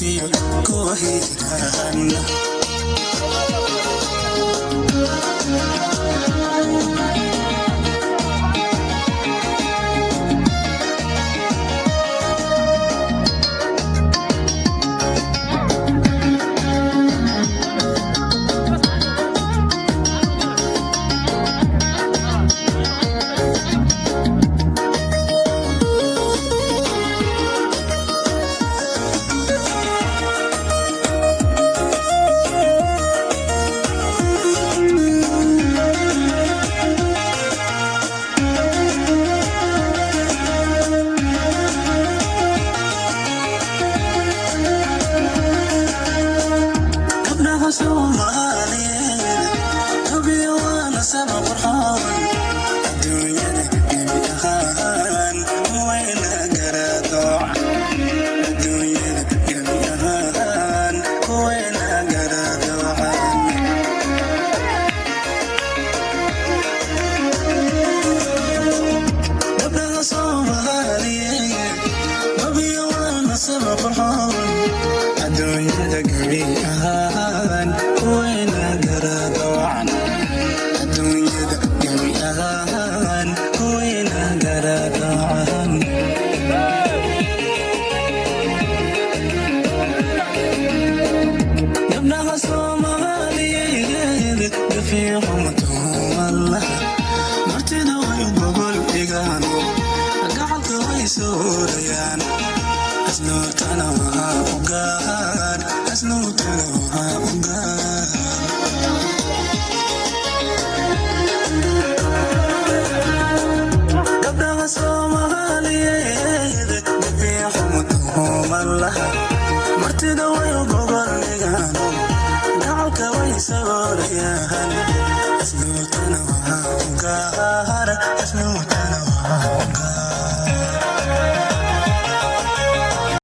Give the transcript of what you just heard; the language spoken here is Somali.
Hargeysiyo kuwa Hiiraan. Gabdhaha Soomaaliyeed habiyo waana saba qurxoon, adduunyada gebi ahaan wayna garadooc, adduunyada gebi ahaan wayna garadoocan. Gabdhaha Soomaaliyeed habiyo waana saba qurxoon, adduunyada gebi ahaan wayna garadoocan, adduunyada gebi ahaan wayna garadoocan. Gabdhaha Soomaaliyeed gafiiqumatuwallah, martida way gogol dhigaan, gacalka way soorayaan, asluubtana waa u gaar, asluubtana waa u gaar. Gabdhaha Soomaaliyeed gafiixumatuwallah, martida way